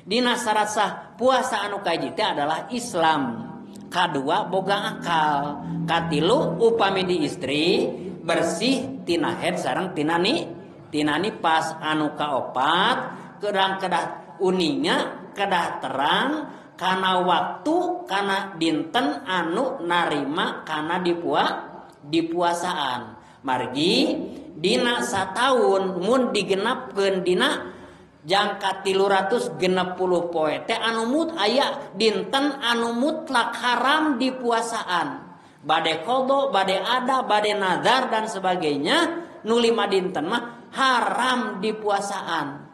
Dina syarat sah puasa anu kahiji teh adalah Islam. Kadua boga akal. Katilu upami di istri bersih tina haid sareng tina nipas. Anu kaopat kerang kedah uninga kedah terang kana waktu kana dinten anu narima kana dipuasaan. Margi dina sataun mun digenapkeun dina jangka 360 poe teh anu mut aya dinten anu mutlak haram dipuasaan. Bade qadha, bade ada, bade nazar dan sebagainya, nu 5 dinten mah haram dipuasaan.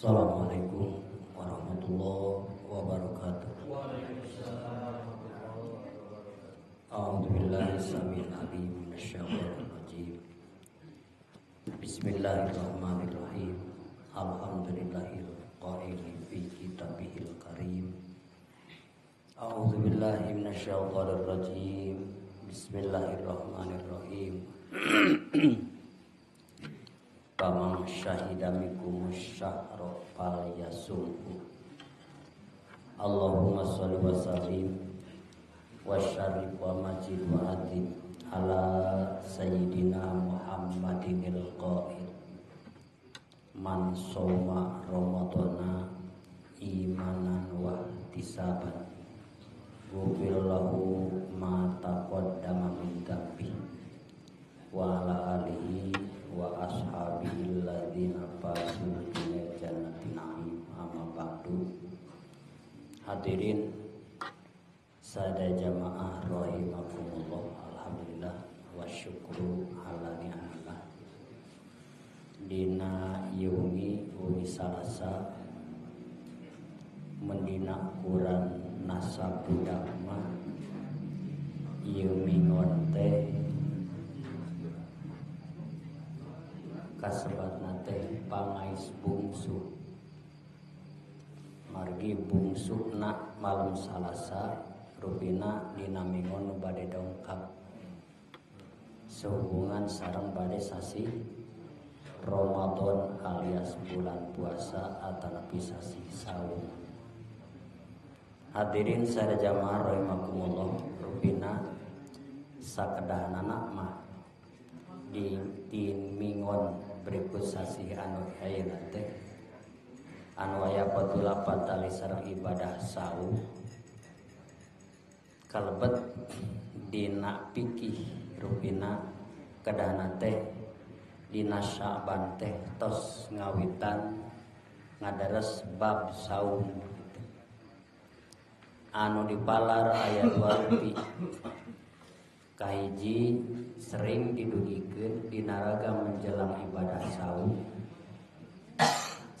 Assalamualaikum warahmatullahi wabarakatuh. A'udzubillahi samil alim minasyaitonir rajim. Bismillahirrahmanirrahim. Alhamdulillahil qaili fi kitabihil karim. A'udzubillahi minasyaitonir rajim. Bismillahirrahmanirrahim. Faman syahida minkumus syahra falyasumhu. Allahumma sholli wa sallim wa syarif wa majid wa azim ala sayyidina Muhammadinil qail man shoma ramadhana imanan wa ihtisaban ghufira lahu ma taqaddama min dzambi wa ala alihi wa ashabihi alladziina fazu bil jannati na'im. Amma ba'du. Hadirin sada jamaah rahimakumullah. Alhamdulillah wa syukru ala ni'amillah. Dina yumi umi salasa mendina kurang nasab budak mah ieu mingon teh kasebatna teh pangais bungsu. Margi bungsuna malam Salasa rupina dina mingon nu bade dongkap sehubungan sareng bade sasi Ramadan alias bulan puasa atanapi sasi saum. Hadirin sada jamaah rahimakumullah, rupina sakedahanana mah di mingon berikut sasih anu ayeuna teh anu aya patulapan tali sareng ibadah saum kalebet dina pikih rupina kedahna teh dina Sya'ban teh tos ngawitan ngadares bab saum anu dipalar aya dua rupi. Kahiji sering didugikeun dina raga menjelang ibadah saum.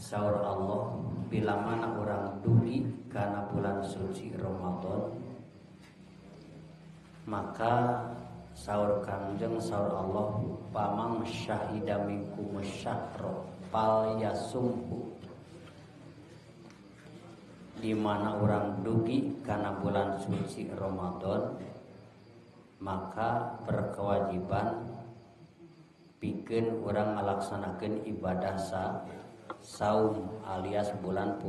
Saur Allah bila mana orang dugi kana bulan suci Ramadan, maka saur Kangjeng saur Allah pamang syahida minkum syahra falyasumhu. Di mana orang dugi kana bulan suci Ramadan, maka berkewajiban pikeun urang ngalaksanakeun ibadah saum alias bulan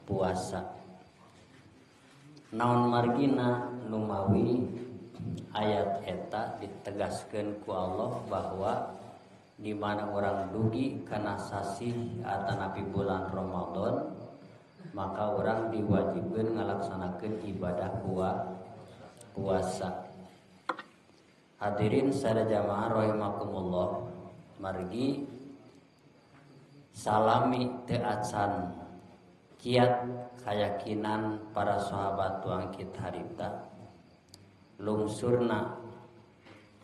puasa. Naon margina numawi ayat eta ditegaskeun ku Allah bahwa di mana orang dugi kana sasih atanapi bulan Ramadan, maka orang diwajibkeun ngalaksanakeun ibadah puasa. Hadirin sada jamaah rahimakumullah, margi salami teu acan kiat kayakinan para sahabat tuang kita harita lungsurna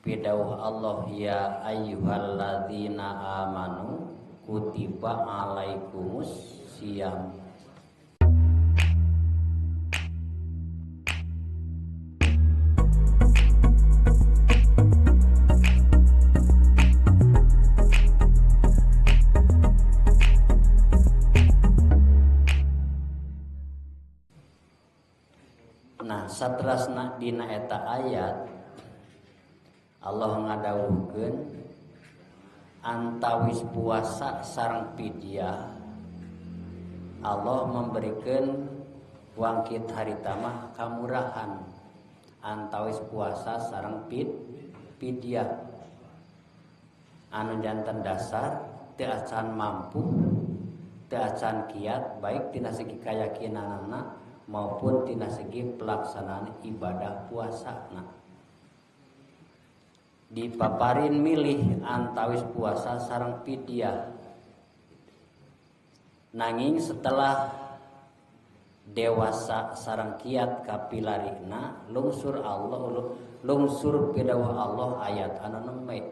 pidauh Allah ya ayyuhalladzina amanu kutiba alaikumus siyam. Saterasna dina eta ayat Allah ngadawuhkeun antawis puasa sareng fidyah Allah memberikan wangkit harita mah kamurahan antawis puasa sareng fidyah anu janten dasar teu acan mampu teu acan kiat baik tina segi kayakinanana maupun tina segi pelaksanaan ibadah puasana. Dipaparin milih antawis puasa sareng fidyah. Nanging setelah dewasa sareng kiat kapilarina lungsur Allah lungsur pidawuh Allah ayat anu nembe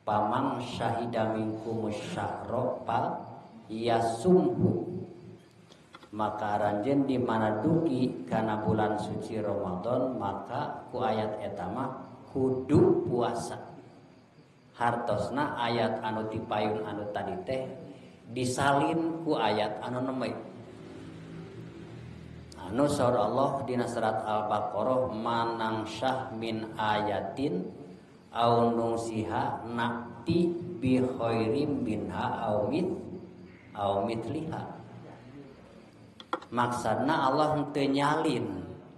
pamang syahida minkumus syahra fal yasumhu. Maka aranjeun di mana dugi kana bulan suci Ramadan maka ku ayat eta mah kudu puasa. Hartosna ayat anu tipayun anu tadi teh disalin ku ayat anu nembe. Anu saur Allah dina surat Al-Baqarah manangsyah min ayatin au nungsiha na'ti bi khairim minha au mit au mitliha. Maksudna Allah teu nyalin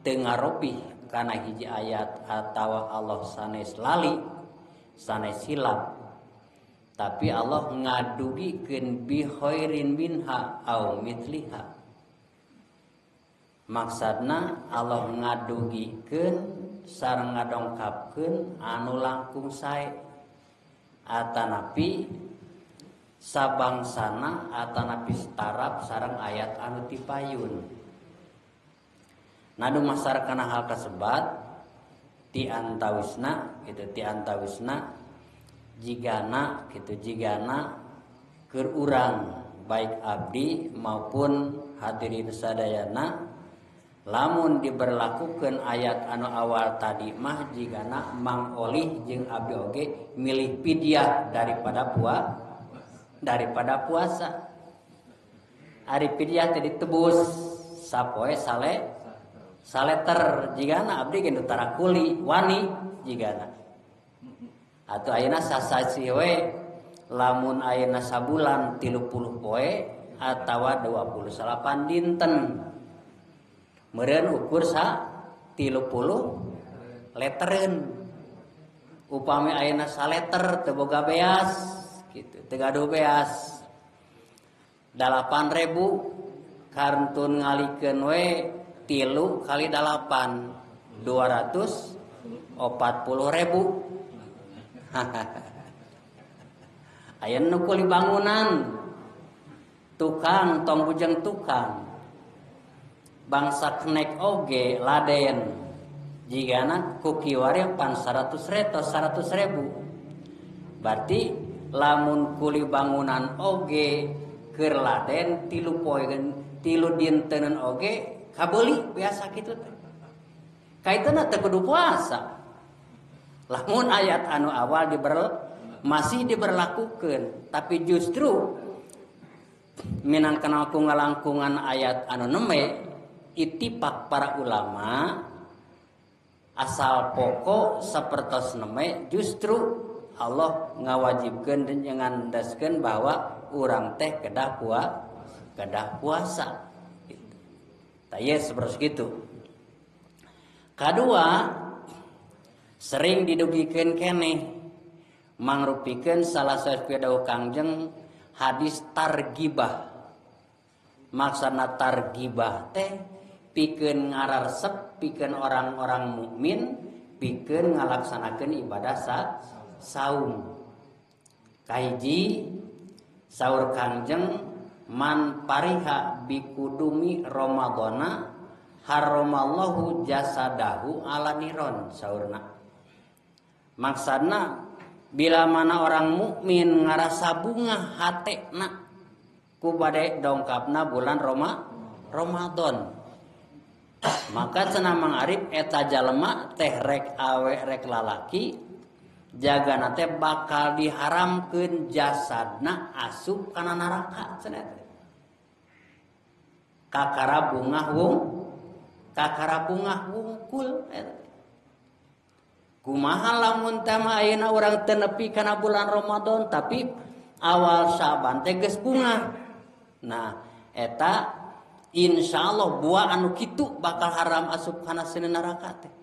teu ngarobih kana hiji ayat atawa Allah sanes lali sanes silap, tapi Allah ngadugikeun bi khairin minha au mitliha. Maksudna Allah ngadugikeun sareng ngadongkapkeun anu langkung sae atanapi sabangsana atanapi setarap sareng ayat anu tipayun. Nadu masar kana hal kasebat ti antawisna kitu ti antawisna jigana kitu jigana keur urang baik abdi maupun hadirin sadayana lamun diberlakukan ayat anu awal tadi mah jigana Mang Olih jeung abdi oge milih fidyah daripada puasa. Ari fidyah teh ditebus sapoe saleter jigana abdi ge nu tarakuli wani jigana. Atuh ayeuna sasasi we lamun ayeuna sabulan 30 poe atawa 28 dinten. Meureun ukur sa 30 leteren. Upami ayeuna saleter teu boga beas gitu, teu gaduh beas. 8.000 kantun ngalikeun we 3 kali 8 240.000. Aya nu kuli bangunan tukang tong bujeng tukang bangsa kenek oge laden jigana ku kiwari pan 100 reto 100.000. Berarti lamun kuli bangunan oge keur laden 3 poe 3 dintenan oge kabeuli biasa kitu teh. Kaitana teu kudu puasa. Lamun ayat anu awal masih diberlakukan, tapi justru minangkana ngalangkungan ayat anu nembe ittifaq para ulama asal pokok sapertos nembe justru Allah ngawajibkeun dan ngandaskeun bahwa urang teh kedah puasa. Gitu. Tah ieu seperti kitu. Kadua sering didugikeun keneh mangrupikeun salah satu dawuh Kangjeng hadis targibah. Maksana targibah teh pikeun ngararesep, pikeun orang-orang mukmin, pikeun ngalaksanakeun ibadah saum. Kahiji saur Kangjeng man pariha bikudumi Ramadhana haramallahu jasadahu ala niron saurna. Maksudna bila mana orang mukmin ngarasa bunga hatena ku bade dongkapna bulan Ramadan, maka cenah Mang Arif eta jalema teh rek awe rek lalaki jagana teh bakal diharamkeun jasadna asup kana neraka cenah teh. Kakara bungah wung Kakara bungah wungkul eta. Kumaha lamun teh mah ayeuna urang teu nepi kana bulan Ramadan tapi awal Syaban teh geus bungah. Nah, eta insyaallah buah anu kitu bakal haram asup kana seuneu neraka teh.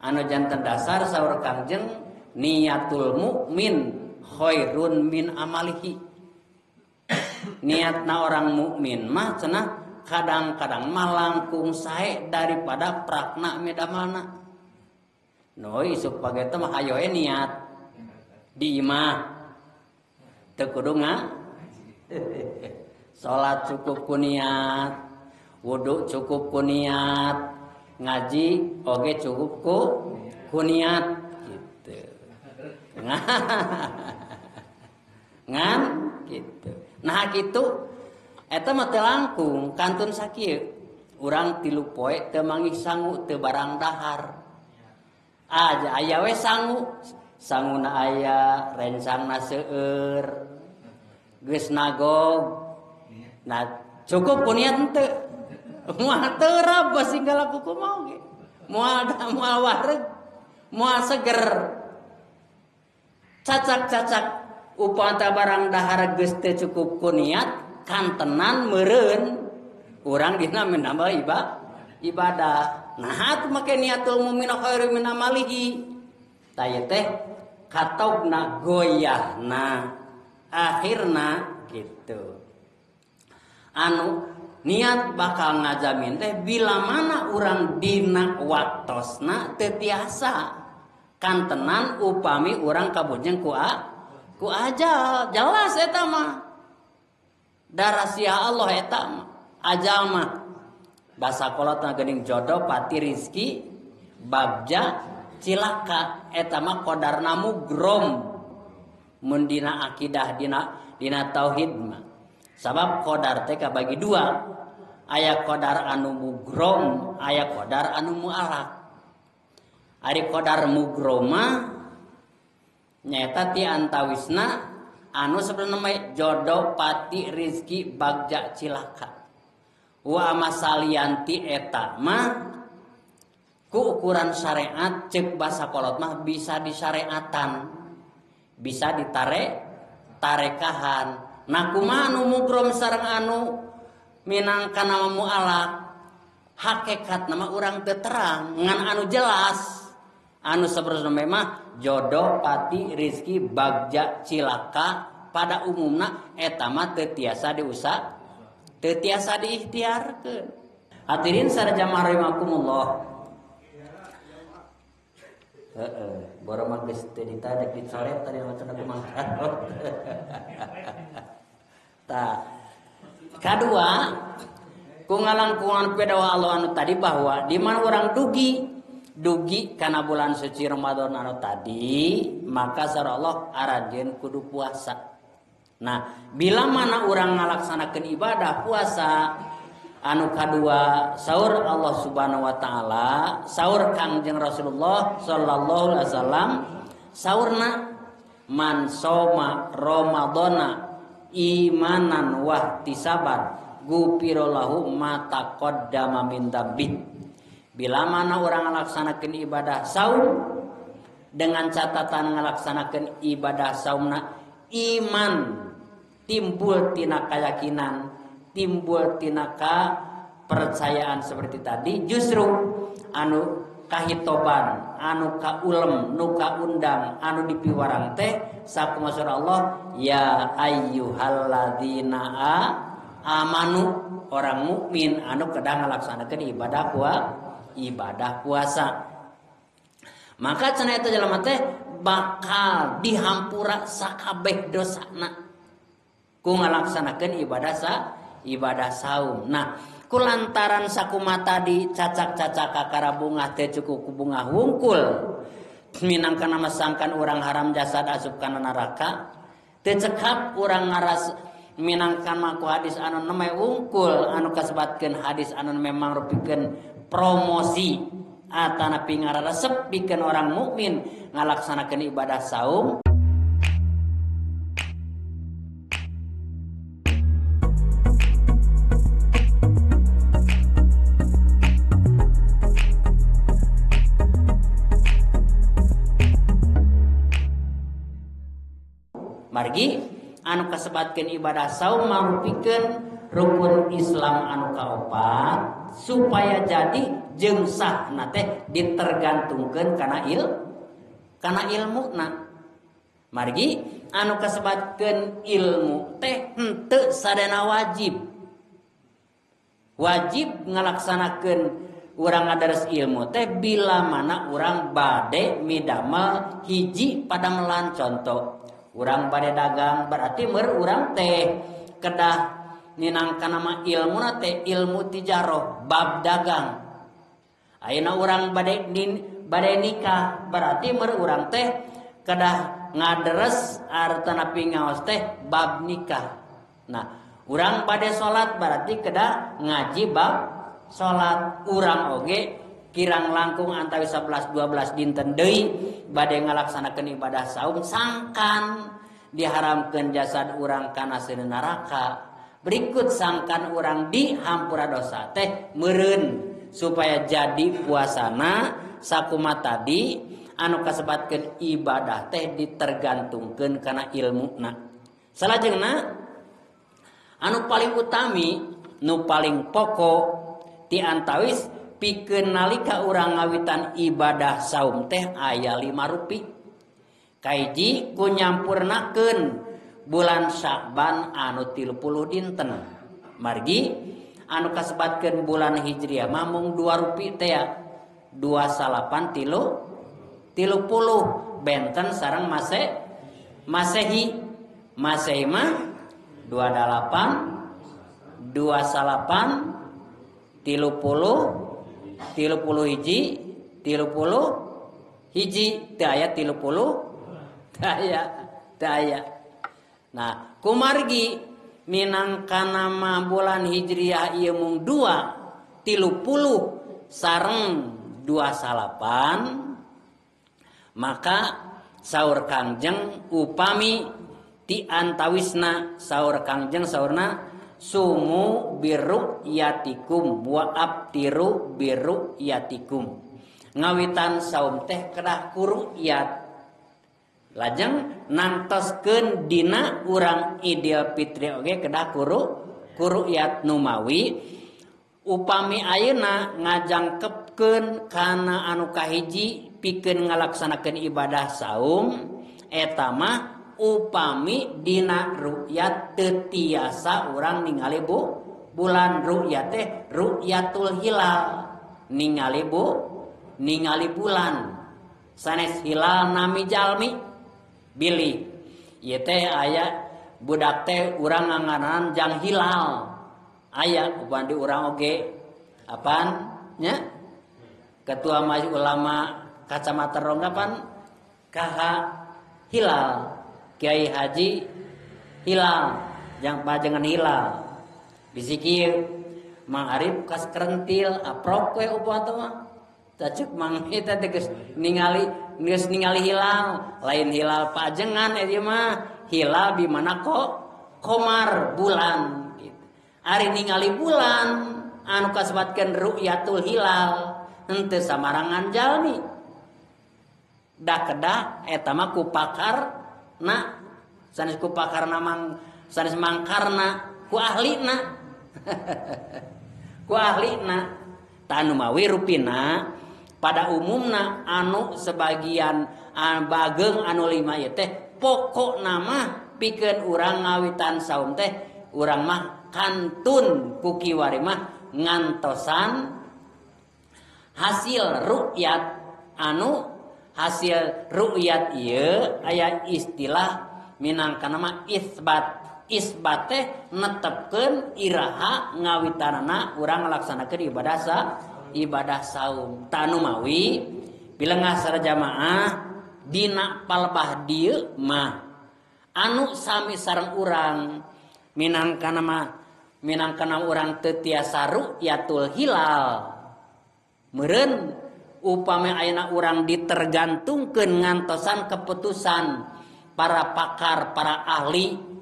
Anu janten dasar saur Kangjeng niatul mukmin khairun min amalihi. Niatna orang mukmin mah cenah kadang-kadang mah langkung sae daripada prakna medamalna. No isuk page teh mah hayo niat di imah teu kudu salat cukup ku niat, wudu cukup ku niat, ngaji oge cukup ku niat gitu. Ngan gitu. Nah kitu eta mah teu langkung kantun sakieu. Urang 3 poe teu manggih sangu teu barang dahar. Aja aya we sangu, sanguna aya, rencangna seueur. Geus nagog. Nah, cukup ku niat henteu. Moal teu rabas sehingga laku kumaha ge. Moal moal wareg, moal seger. Cacak-cacak upata barang dahar geus teu cukup ku niat, kantenan meureun urang dina menambah ibadah. Nah, atuh make niatul mu'min khairu min amalihi. Tah ieu teh katogna goyahna akhirna gitu. Anu niat bakal ngajamin teh bila mana urang dina waktosna teu tiasa kantenan upami urang kabujeng ku ajal. Jelas eta mah. Da rahasia Allah eta mah. Ajal mah basa kolotna geuning jodoh pati rizki bagja cilaka eta mah qadarna mugrom mun dina akidah dina tauhid mah. Sabab qadar teh kabagi dua, aya qadar anu mugrom, aya qadar anu mualak. Ari qadar mugroma nyaeta ti antawisna anu sebenarnya jodoh pati rizki bagja cilaka. Wa masalianti eta mah ku ukuran syariat cek basa kolot mah bisa disyariatan, bisa ditarekahan. Nah kumaha anu mugrom sareng anu minangka nama mualak hakikat nama urang teu terang ngan anu jelas anu sapertosna mah jodoh pati rizki bagja cilaka pada umumna eta mah teu tiasa diusah teu tiasa diikhtiarkeun. Hadirin sareng jamaah rahimakumullah. Heeh, boro mah geus teu ditadek dicoret tadi maca kumaha. Tah. Kadua, ku ngalangkungan pedawa Allah anu tadi bahwa di mana urang dugi kana bulan suci Ramadan anu tadi, maka saur Allah aranjeun kudu puasa. Nah, bila mana urang ngalaksanakeun ibadah puasa anu kadua saur Allah Subhanahu wa taala, saur Kangjeng Rasulullah sallallahu alaihi wasallam, saurna man soma ramadhana imanan wahtisaban gufirallahu ma taqaddama min dzambi. Bila mana urang ngalaksanakeun ibadah saum dengan catatan ngalaksanakeun ibadah saumna iman timbul tina keyakinan, timbul tina kepercayaan seperti tadi, justru anu kahitoban, anu kaulem, nu kaundang, anu dipiwarang teh sakumaha Allah ya ayyuhalladzina amanu, orang mukmin anu kedah ngalaksanakeun ibadah puasa. Maka cenah eta jelema teh bakal dihampura sakabeh dosana ku ngalaksanakeun ibadah saum. Nah, kulantaran sakumaha tadi cacak-cacak kakara bungah teh cukup ku bungah wungkul minangka nama sangkan urang haram jasad asup kana neraka teu cekap urang ngaras minangka ku hadis anu nemai wungkul anu kasebatkeun hadis anu memang rupikeun promosi atanapi ngararesep pikeun orang mukmin ngalaksanakeun ibadah saum. Margi anu kasebatkeun ibadah saum marupikeun rukun Islam anu kaopat supaya jadi jeung sahna teh ditergantungkeun kana kana ilmuna. Margi anu kasebatkeun ilmu teh henteu sadana wajib. Wajib ngalaksanakeun urang ngadares ilmu teh bila mana urang bade midamel hiji padamelan. Contoh urang bade dagang berarti mer urang teh kedah minangka nama ilmuna teh ilmu tijaroh bab dagang. Ayeuna urang bade nikah berarti mer urang teh kedah ngaderes artana pingaos teh bab nikah. Nah, urang bade salat berarti kedah ngaji bab salat. Urang oge kirang langkung antawis 11 12 dinten deui bade ngalaksanakeun ibadah saum sangkan diharamkeun jasad urang kana seuneu neraka. Berikut sangkan urang dihampura dosa teh meureun supaya jadi puasana sakuma tadi anu kasebatkeun ibadah teh ditergantungkeun kana ilmuna. Salajengna anu paling utami nu paling pokok ti antawis pikeun nalika urang ngawitan ibadah saum teh aya 5 rupi. Kahiji ku nyampurnakeun bulan Sya'ban anu 30 dinten. Margi anu kasebatkeun bulan Hijriah mah mung 2 rupi teh ya. 29 30 benten sareng Masehi. Masehi mah 28 29 30 31 31 teu aya 30 teu aya. Nah, kumargi minangka nama bulan Hijriah ieu mung 2 30 sareng 29, maka saur Kangjeng upami ti antawisna saur Kangjeng saurna sumu biru yatikum wa abtiru biru yatikum. Ngawitan saum teh kedah kuru'yat. Lajeng nantoskeun dina urang Idul Fitri oge kedah kuru'yat. Numawi upami ayeuna ngajangkepkeun kana anu kahiji pikeun ngalaksanakeun ibadah saum eta mah upami dina ru'yat teu tiasa urang ningali bulan. Ru'yat teh ru'yatul hilal, ningali ningali bulan sanes hilal nami jalmi bilih ieu teh aya budak teh urang ngangaranan jang hilal aya upami di urang oge apaan nya ketua majelis ulama kacamata ronggapan KH Hilal, Kiai Haji Hilal, yang pajangan Hilal. Bisi kieu Mang Arif kas kerentil aprok we upah mah. Cacuk Mang eta teh geus ningali hilal, lain hilal pajengan eta mah, hilal di mana kok komar bulan gitu. Ari ningali bulan anu kasebatkeun ru'yatul hilal henteu samarangan jalmi. Da kedah eta mah ku pakarna sanes ku pakarna mang sanes mangkarna ku ahlina. Ku ahlina tah anu mawi rupina pada umumna anu sebagian bageung anu 5 ieu teh pokokna mah pikeun urang ngawitan saum teh urang mah kantun ku kiwari mah ngantosan hasil ru'yat. Anu hasil ru'yat ieu aya istilah minangka nama isbat. Isbat teh netepkeun iraha ngawitanana urang ngalaksanakeun ibadah saum. Tah anu mawi bilengah sareng jamaah dina palebah dieu mah anu sami sareng urang minangka nama urang teu tiasa ru'yatul hilal. Meureun upami ayeuna urang ditergantungkeun ngantosan keputusan para pakar, para ahli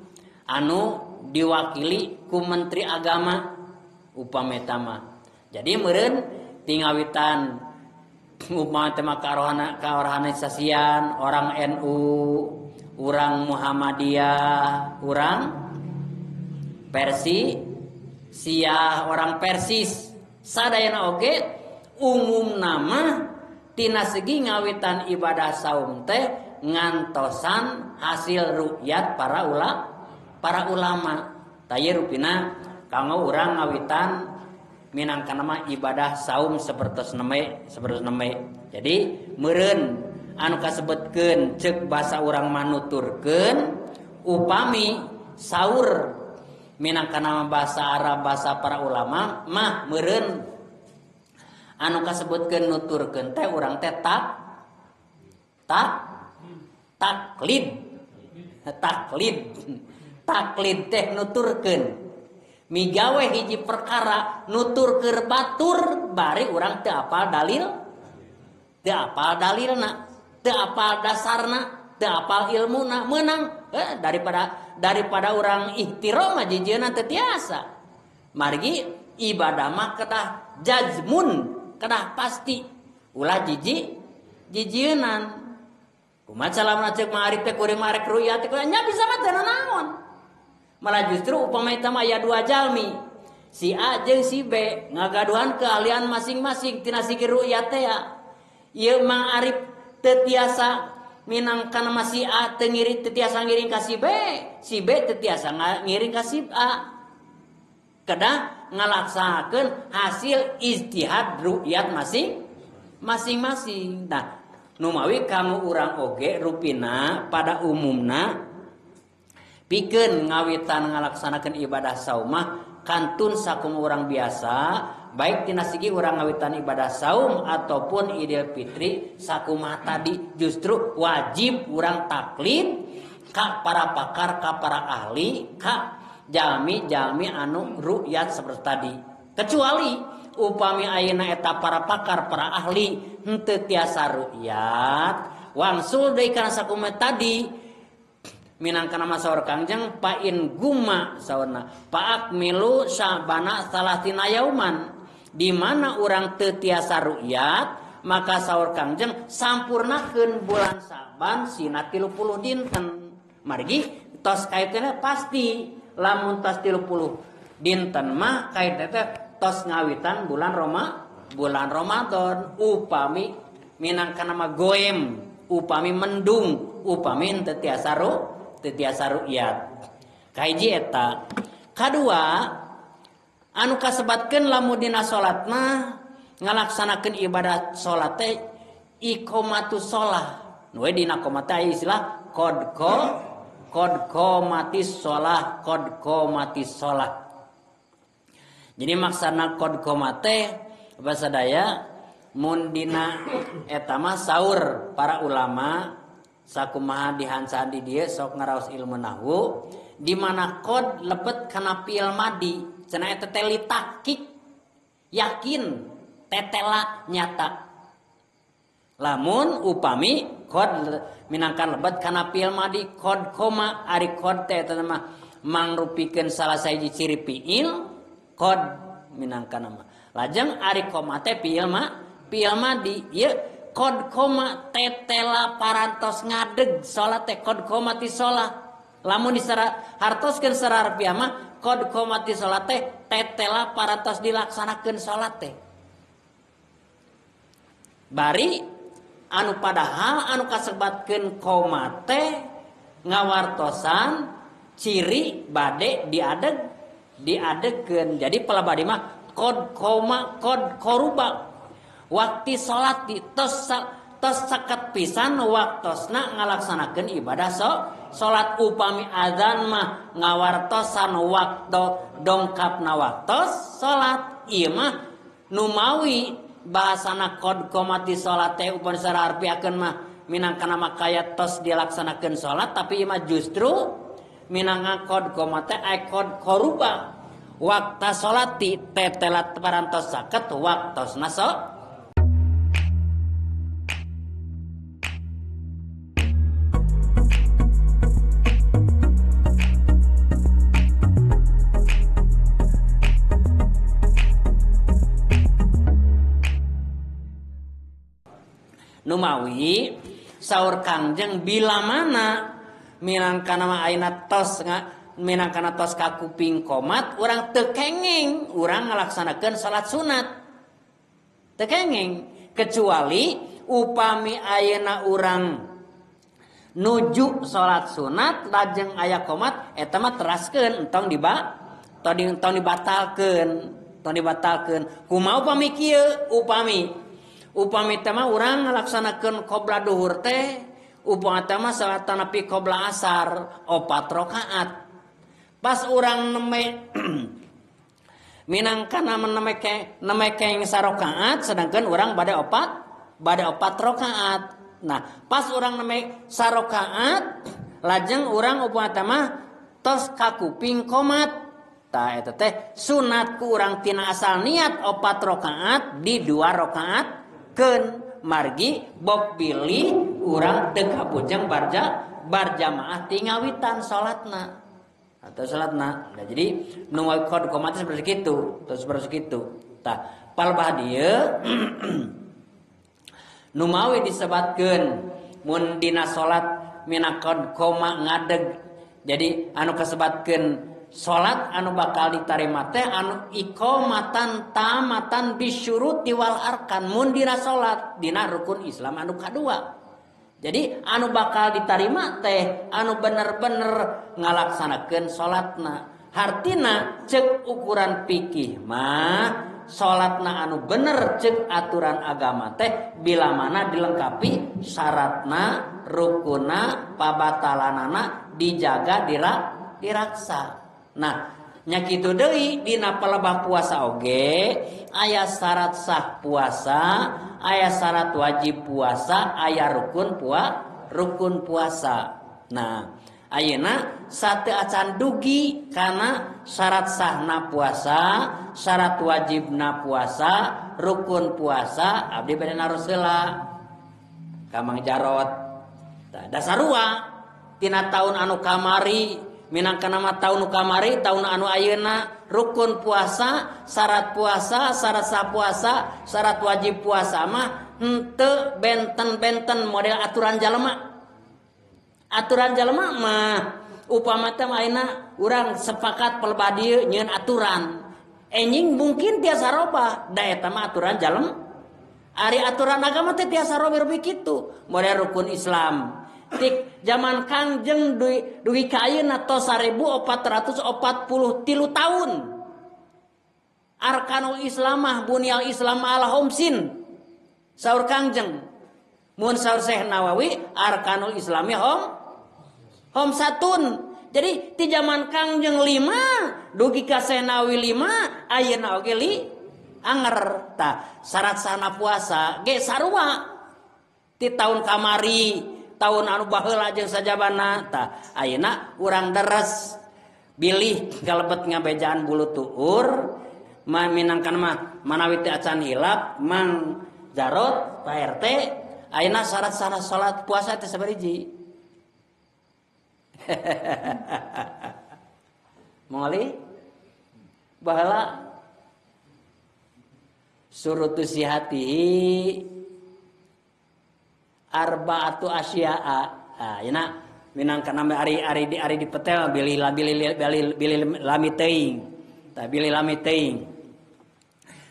anu diwakili ku Menteri Agama upami eta mah. Jadi meureun tingawitan Upama teh mah kaorganisasian orang NU, orang Muhammadiyah, orang Persi, Siah, orang Persis. Sadayana oge umum nama tina segi ngawitan ibadah saum teh ngantosan hasil rukyat para ulama. Tah rupina kanggo urang ngawitan minangka nama ibadah saum sapertos neme. Jadi meureun anu kasebutkeun ceuk basa urang manuturkeun upami saur minangka nama bahasa Arab bahasa para ulama mah meureun anu kasebutkeun nuturkeun teh urang teh taklid. Taklid teh nuturkeun migawe hiji perkara nutur keur batur bari urang teu apal dalil, teu apal dalilna, teu apal dasarna, teu apal ilmuna, meunang daripada urang ihtirom mah jijieuna teu tiasa. Margi ibadah mah kedah jazmun, kedah pasti, ulah jijienan. Kumaha lamun ceuk mah arif teh kuring mah arek ruyat teh nya bisa mah teu naon. Malah justru upama eta mah aya dua jalmi, si A jeung si B ngagaduhan keahlian masing-masing tina segi ru'yat teh ya. Ieu Mang Arif teu tiasa minangka nama si A teu ngiring, teu tiasa ngiring ka si B, si B teu tiasa ngiring ka si A. Kedah ngalaksanakeun hasil ijtihad ru'yat masing-masing. Nah, numawi kamu urang oge rupina pada umumna pikeun ngawitan ngalaksanakeun ibadah saumah kantun sakum urang biasa, baik tina segi urang ngawitan ibadah saum ataupun Idul Fitri sakumaha tadi justru wajib urang taklid ka para pakar, ka para ahli, ka jalmi-jalmi anu ru'yat seperti tadi. Kecuali upami ayeuna eta para pakar, para ahli henteu tiasa ru'yat, wangsul deui kana sakumaha tadi minangka nama saur Kangjeng pain guma saurna paakmilu sya'bana salatina yauman, di mana urang teu tiasa ru'yat maka saur Kangjeng sampurnakeun bulan Sa'ban sina 30 dinten. Margi tos kaitna pasti lamun tos 30 dinten mah kaitna teh tos ngawitan bulan bulan Ramadan. Upami minangka nama goem, upami mendung, upami teu tiasa ru'yat. Kahiji eta. Kadua anu kasebatkeun lamun dina salat mah ngalaksanakeun ibadah salat teh iqamatus shalah. Nu we dina qomat teh istilah qad qomatis shalah, qad qomatis shalah. Jadi maksana qad qomat teh bahasa daya mun dina eta mah saur para ulama sakumaha dihancan di dieu sok ngaraos ilmu nahwu di mana qad lebet kana fi'il madi cenah eta teh litahqiq, yakin, tetela nyata. Lamun upami qad minangkan lebet kana fi'il madi qad koma, ari qad teh eta mah mangrupikeun salah sahiji ciri fi'il qad minangkan mah. Lajeng ari koma teh fi'il madi ieu qad koma tetela parantos ngadeg salat teh qad qomati shalah. Lamun disara hartoskeun secara harfiah mah qad qomati salat teh tetela parantos dilaksanakeun salat teh. Bari anu padahal anu kasebatkeun koma teh ngawartosan ciri bade diadegkeun. Jadi pelabadi mah qad koma qad koruba waktu salat di tos saket pisan waktosna ngalaksanakeun ibadah salat. Upami azan mah ngawartosan waktu dongkapna waktos salat. Ieu mah numawi bahasana qad qomati salat teh upami secara harfiahkeun mah minangka nama kaya tos dilaksanakeun salat, tapi ieu mah justru minangka qad qomate ay qad koruba wakta salati tetelat parantos saket waktosna Numawi saur Kangjeng bila mana minangkana mah ayeuna tos minangkana tos ka kuping komat urang teu kenging urang ngalaksanakeun salat sunat. Teu kenging kecuali upami ayeuna urang nuju salat sunat lajeng aya komat eta mah teraskeun entong tong dibatalkeun, tong dibatalkeun. Kumaha upami kieu? Upami teh mah urang ngalaksanakeun qobla duhur teh upami teh mah salat nepi qobla asar 4 rakaat. Pas urang neme minangkana neme keng sarakaat sedangkan urang bade 4 rakaat. Nah, pas urang neme sarakaat lajeng urang upami teh mah tos kakuping komat. Tah eta teh sunat ku urang tina asal niat 4 rakaat di 2 rakaat keun margi bok bilih urang teu kapujeng barjamaah ti ngawitan salatna atau salatna. Nah, jadi nu qad qomat seperti kitu, terus seperti kitu. Tah palbah dieu nu mawi disebatkeun mun dina salat mina qad qoma ngadeg. Jadi anu kasebatkeun salat anu bakal ditarima teh anu iqamatan tamatan bisyuruti wal arkan mun dina salat dina rukun Islam anu kadua. Jadi anu bakal ditarima teh anu bener-bener ngalaksanakeun salatna. Hartina cek ukuran fikih mah salatna anu bener cek aturan agama teh bila mana dilengkapi syaratna, rukunna, pabatalanana dijaga diraksa. Nah, nya kitu deui dina palebah puasa oge aya syarat sah puasa, aya syarat wajib puasa, aya rukun puasa. Nah, ayeuna sateu acan dugi kana syarat sahna puasa, syarat wajibna puasa, rukun puasa, abdi bade naros heula ka Mang Jarot. Tah dasarua tina taun anu kamari minangkana mah taun nu kamari taun anu ayeuna rukun puasa, syarat puasa, syarat sah puasa, syarat wajib puasa mah henteu benten-benten model aturan jalema. Aturan jalema mah upama teh ayeuna urang sepakat pelebah dieu nyieun aturan. Enjing mungkin tiasa robah, da eta mah aturan jalema. Ari aturan agama teh tiasa robih-robih kitu, model rukun Islam. Tik zaman Kangjeng dugi ka ayeuna tos 1443 tahun. Arkanul Islamah bunyal Islam ala homsin. Saur Kangjeng. Mun saur Syekh Nawawi arkanul Islami homsatun. Jadi ti zaman Kangjeng 5 dugi ka Syekh Nawawi 5 ayeuna oge li anger. Tah syarat sahna puasa ge sarua ti taun kamari tahun anu baheula jeung sajabana. Tah ayeuna urang deres bilih kalebet ngabejaan bulu tuur minangkan mah manawi teu acan hilap Mang Jarot Pak RT ayeuna syarat sahna salat puasa teh sabariji. Moali baheula surutu sihatihi arba'atu asya'a. Ah, yeuna minangka name ari ari dipetel bilih bilih bilih lami teuing. Tah bilih lami teuing.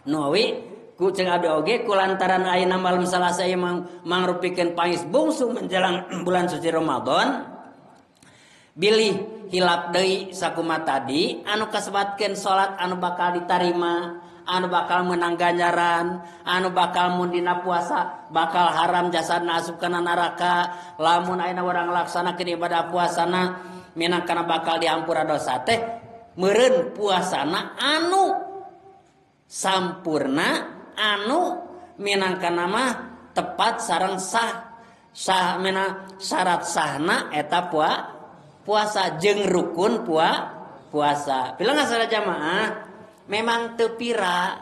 Nuwi ku ceung abdi oge kulantaran ayeuna malam Salasa ieu mangrupikeun pangis bungsu menjelang bulan suci Ramadan. Bilih hilap deui sakumaha tadi anu kasebatkeun salat anu bakal ditarima, anu bakal menang ganjaran, anu bakal mun dina puasa bakal haram jasadna asup kana neraka, lamun ayeuna urang laksanakeun ibadah puasana minangkana bakal dihampura dosa teh meureun puasana anu sampurna anu minangkana mah tepat sareng sah sah mina syarat sahna eta puasa jeung rukun puasa. Bilang salah jamaah memang teu pira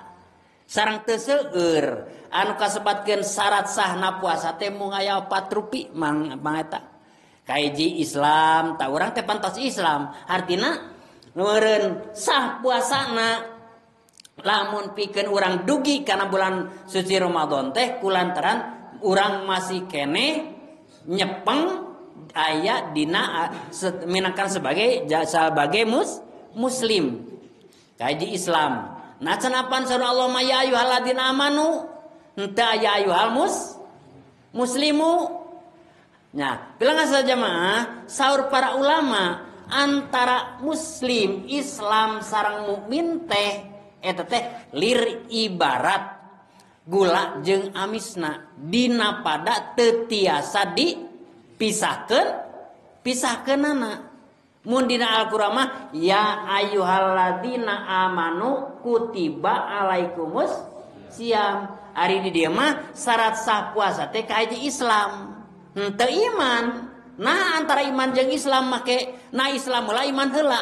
sareng teu seueur anu kasebatkeun syarat sahna puasa teh mung aya 4 rupi mang eta. Kahiji Islam, tah urang teh pantos Islam, artina meureun sah puasana lamun pikeun urang dugi kana bulan suci Ramadan teh kulantaran urang masih keneh nyepeng aya dina minangkan sebagai sebagai muslim kaji Islam. Nah cenapan surah Allah ma ya ayyuhalladzina amanu henteu aya ayyuhal muslimu. Nah, bilang saja jamaah, saur para ulama antara muslim Islam sareng mukmin teh eta teh lir ibarat gula jeung amisna dina pada teu tiasa dipisahkeun pisahkeunana. Mun dina Al-Qur'an mah ya ayyuhalladzina amanu kutiba alaikumus siam. Ari di dieu mah syarat sah puasa teh ka hiji Islam. Henteu iman. Nah antara iman jeung Islam make nah Islam heula iman heula.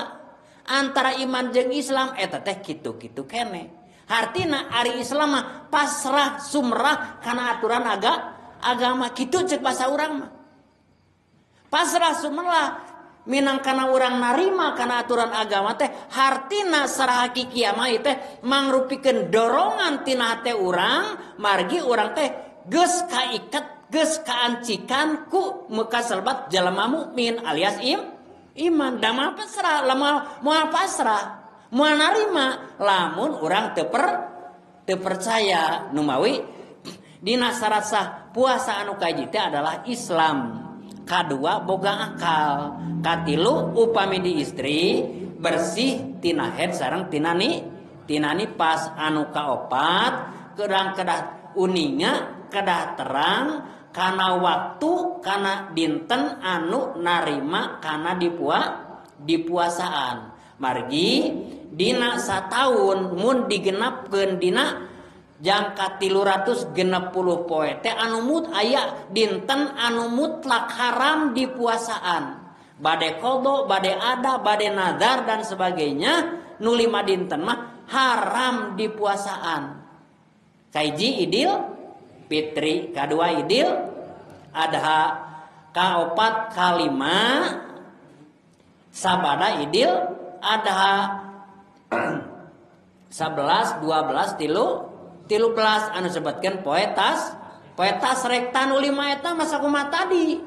Antara iman jeung Islam eta teh kitu-kitu kene. Hartina ari Islam mah pasrah sumrah kana aturan agama kitu ceuk basa urang mah. Pasrah sumrah minang kana urang narima kana aturan agama teh hartina secara hakikiah mah teh mangrupikeun dorongan tina hate urang margi urang teh geus kaiket geus kaancikan ku mukaselbat jalma mukmin alias iman. Da moal pasrah, moal pasrah, moal narima lamun urang teu percaya. Numawi dina syarat sah puasa anu kahiji teh adalah Islam. Kadua boga akal, katilu upami di istri bersih tina haid sareng tina nipas. Anu kaopat kerang kedah uninga kedah terang kana waktu kana dinten anu narima kana dipuasaan. Margi dina sataun mun digenapkeun dina jangka 360 poe teh anu mut aya dinten anu mutlak haram dipuasaan. Bade qadha, bade ada, bade nazar dan sebagainya nu 5 dinten mah haram dipuasaan. Kahiji Idul Fitri, kadua Idul Adha, kaopat kalima sabada Idul Adha, 11, 12, 13 anu sebutkeun poe tas rekta nu 5 eta masa kumaha tadi.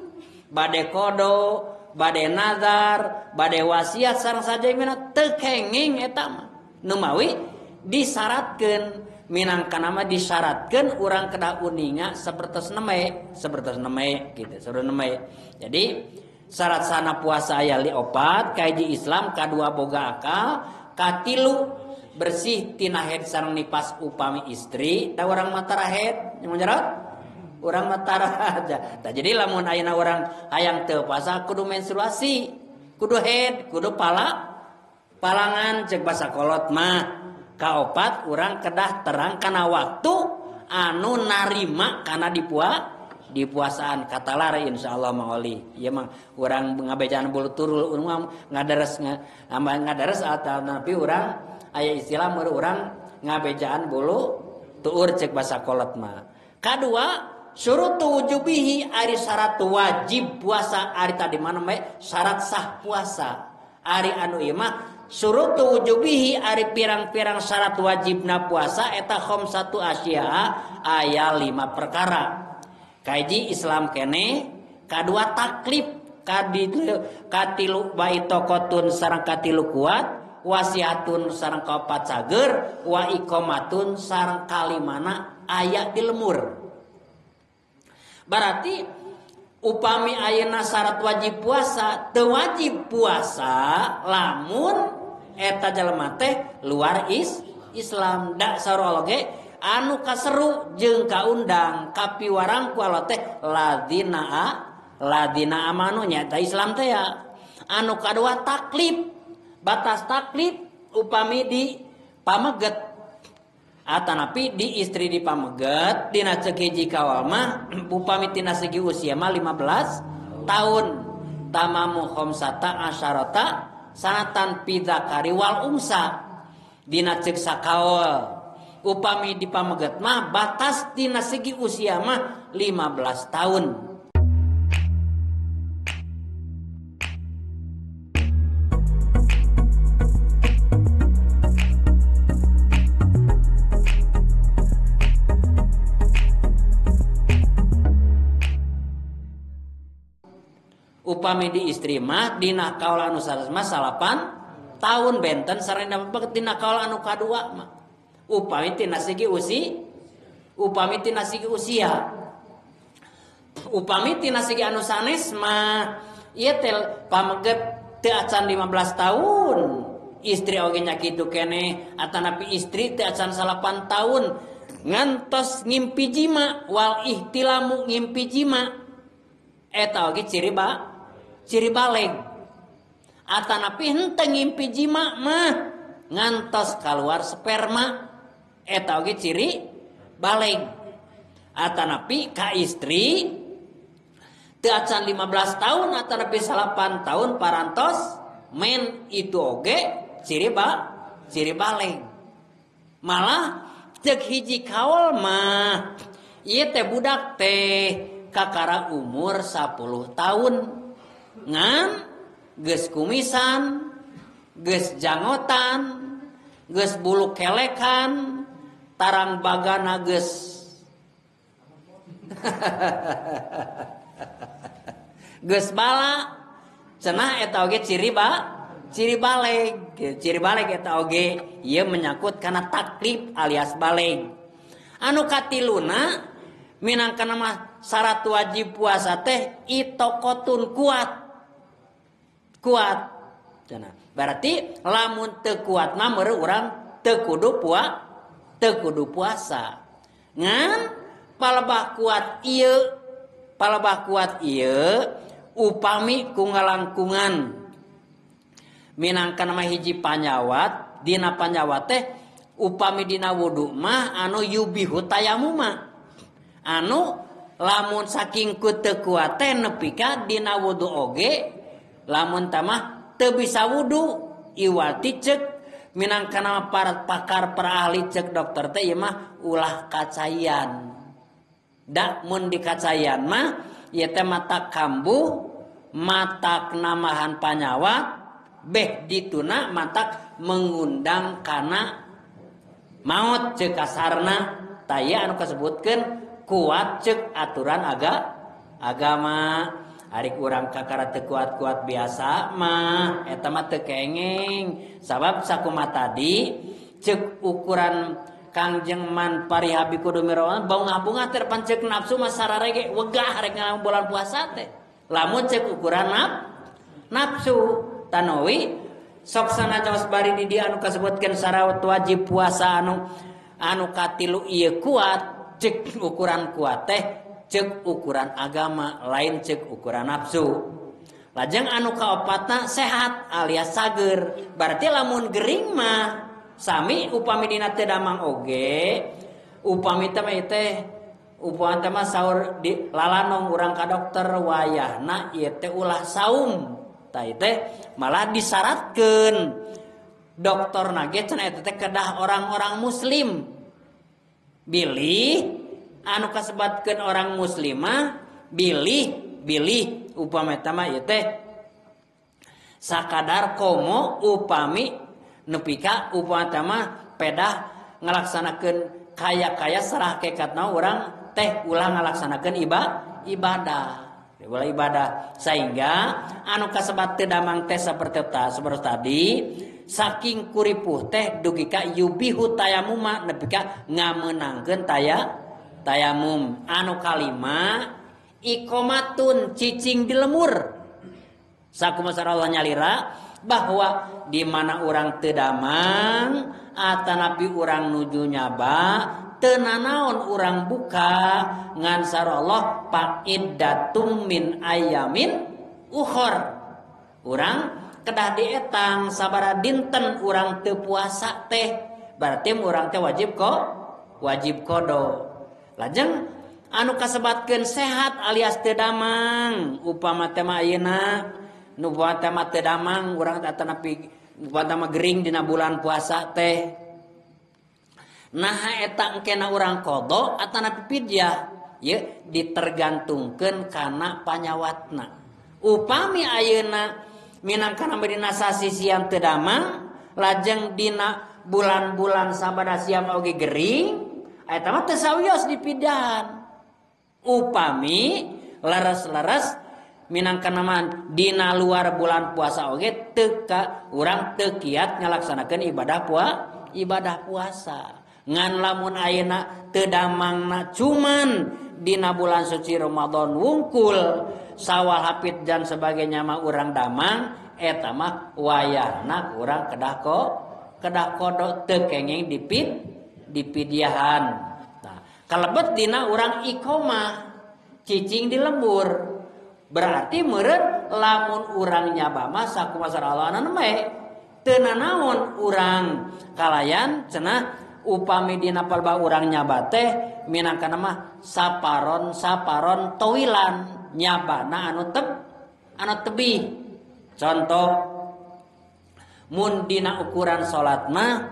Bade kodo, bade nazar, bade wasiat sareng sajamina teu kenging eta mah. Numawi disyaratkeun minangkana mah disyaratkeun urang kedah uninga sapertos neme gitu, sapertos neme. Jadi syarat sana puasa aya 4, kahiji Islam, kadua boga akal, katilu bersih tina haid sareng nipas upami istri. Da urang mah tara haid, nyaho urang mah tara aja. Tah jadi lamun ayeuna urang hayang teu puasa kudu menstruasi, kudu haid, kudu palangan ceuk basa kolot mah. Kaopat urang kedah terang kana waktu anu narima kana dipuasaan. Katalar insyaallah maoli. Ieu mah urang ngabejaan bulu turul urang ngadares ngadares atau tapi urang aya istilah meur urang ngabejaan bulu tuur ceuk basa kolot mah. Kadua syurutu wujubihi ari syarat wajib puasa ari tadi mana bae syarat sah puasa. Ari anu ieu mah syurutu wujubihi ari pirang-pirang syarat wajibna puasa eta khamsatu asya aya 5 perkara. Kahiji Islam kene, kadua taklif, katilu baitokotun sareng katilu kuat, wasiatun sareng kaopat cager, wa iqomatun sareng kalimana aya di lemur. Berarti upami ayeuna syarat wajib puasa teu wajib puasa lamun eta jelema teh luar Islam. Da saur oge anu kaseru jeung kaundang kapiwarang ku Allah teh ladina amanu nya eta Islam teh ya. Anu kadua taklif, batas taklif upami di pameget atanapi di istri di pameget dina ceuk hiji kawal mah upami tina segi usia mah 15 tahun tamamu khamsata asyarata sanatan pidzakari wal unsa dina ceuk sakaol upami di pameget mah batas tina segi usia mah 15 tahun. Upami di istri mah dina kaul anu sanes mah 9 tahun benten sareng dina kaul anu kadua mah. Upami tina segi usi, upami tina segi usia. Upami tina segi anu sanes mah ieu teh pameget teu acan 15 tahun. Istri oge nya kitu keneh atanapi istri teu acan 9 tahun ngantos ngimpi jima wal ihtilamu ngimpi jima eta oge ciri ba ciri baleg. Atanapi henteu ngimpi jima mah ngantos kaluar sperma eta oge ciri baleg. Atanapi ka istri teu acan 15 tahun atanapi 9 tahun parantos men itu oge ciri ba ciri baleg. Malah cek hiji kaol mah ieu teh budak teh kakara umur 10 tahun ngan geus kumisan, geus jangotan, geus bulu kelekan, tarang bagana geus geus bala cenah eta oge ciri ba ciri baleg. Ciri baleg eta oge ieu menyangkut kana taklif alias baleg. Anu katiluna minangkana mah syarat wajib puasa teh itokotun kuat. Kuat cenah. Berarti lamun teu kuat mah meureun urang teu kudu teu kudu puasa. Ngan palebah kuat ieu, palebah kuat ieu upami ku ngalangkungan minangkana mah hiji panyawat, dina panyawat teh upami dina wudu mah anu yubihu tayamuma. Anu lamun saking ku teu kuat teh nepi ka dina wudu oge lamun tamah teu bisa wudu iwati cek minangkana para pakar para ahli cek dokter teh ieu mah ulah kacayan. Da mun dikacayan mah ieu teh mata kambuh, matak namahan panyawat, beh dituna matak mengundang kana maut cek kasarna. Taya anu kasebutkeun kuat cek aturan agama. Ari urang kakara teu kuat-kuat biasa mah eta mah teu kenging. Sabab sakumaha tadi cek ukuran Kangjeng man parihabi kudu mirawan bungah-bungah teh pan cek nafsu mah sararege wegah rek ngalamun bulan puasa teh. Lamun cek ukuran nafsu tanowi sok sanajan bari di dieu anu kasebutkeun syarat wajib puasa anu katilu ieu kuat cek ukuran kuat teh cek ukuran agama lain cek ukuran nafsu. Lajeng anu kaopatna sehat alias sager. Berarti lamun gering mah sami upami dina teu damang oge upami teh mah teh upami teh mah saur di lalanong urang ka dokter wayahna ieu teh ulah saum. Tah ieu teh malah disyaratkeun dokterna ge cenah eta teh kedah orang-orang muslim. Bilih anu kasebatkeun orang muslimah bilih upami teh mah ieu teh sakadar komo upami nepi ka upami teh mah pedah ngalaksanakeun kaya-kaya serah kekatna urang teh ulah ngalaksanakeun ibadah. Ulah ibadah sehingga anu kasebat teu damang teh saperti tadi saking kuripuh teh dugi ka yubihu tayamuma nepi ka ngamenangkeun tayamum. Anu kalima ikomatun cicing di lemur. Sakumaha Allah nyalira bahwa di mana urang teu damang atanapi urang nuju nyaba teu nanaon urang buka ngan sarallah fa'iddatum min ayamin ukhor. Urang kedah dietang sabaraha dinten urang teu puasa teh berarti urang teh wajib kok wajib kodo. Lajeng anu kasebatkeun sehat alias teu damang upama teh mah ayeuna nu upama teh mah teu damang urang atanapi upama teh mah gering dina bulan puasa teh naha eta engkena urang kodo atanapi fidyah ye ditergantungkeun kana panyawatna. Upami ayeuna minangkana dina sasisian teu damang lajeng dina bulan-bulan sabada siam oge gering eta mah teu sawios dipidaan. Upami leres-leres Minangka nama dina luar bulan puasa oge teu ka urang teu kiat ngalaksanakeun ibadah puasa. Ngan lamun ayeuna teu damangna cuman dina bulan suci Ramadan wungkul sawal hafid dan sebagainya mah urang damang eta mah wayahna urang kedah kodok teu kenging dipidiahan. Nah, kalebet dina urang iqomah cicing di lembur. Berarti meureun lamun urang nyaba mah sakumaha Allah we teu nanaon urang kalayan cenah upami dina palbah urang nyaba teh minangkana mah saparon towilan nyabana anu tebih. Contoh mun dina ukuran salat mah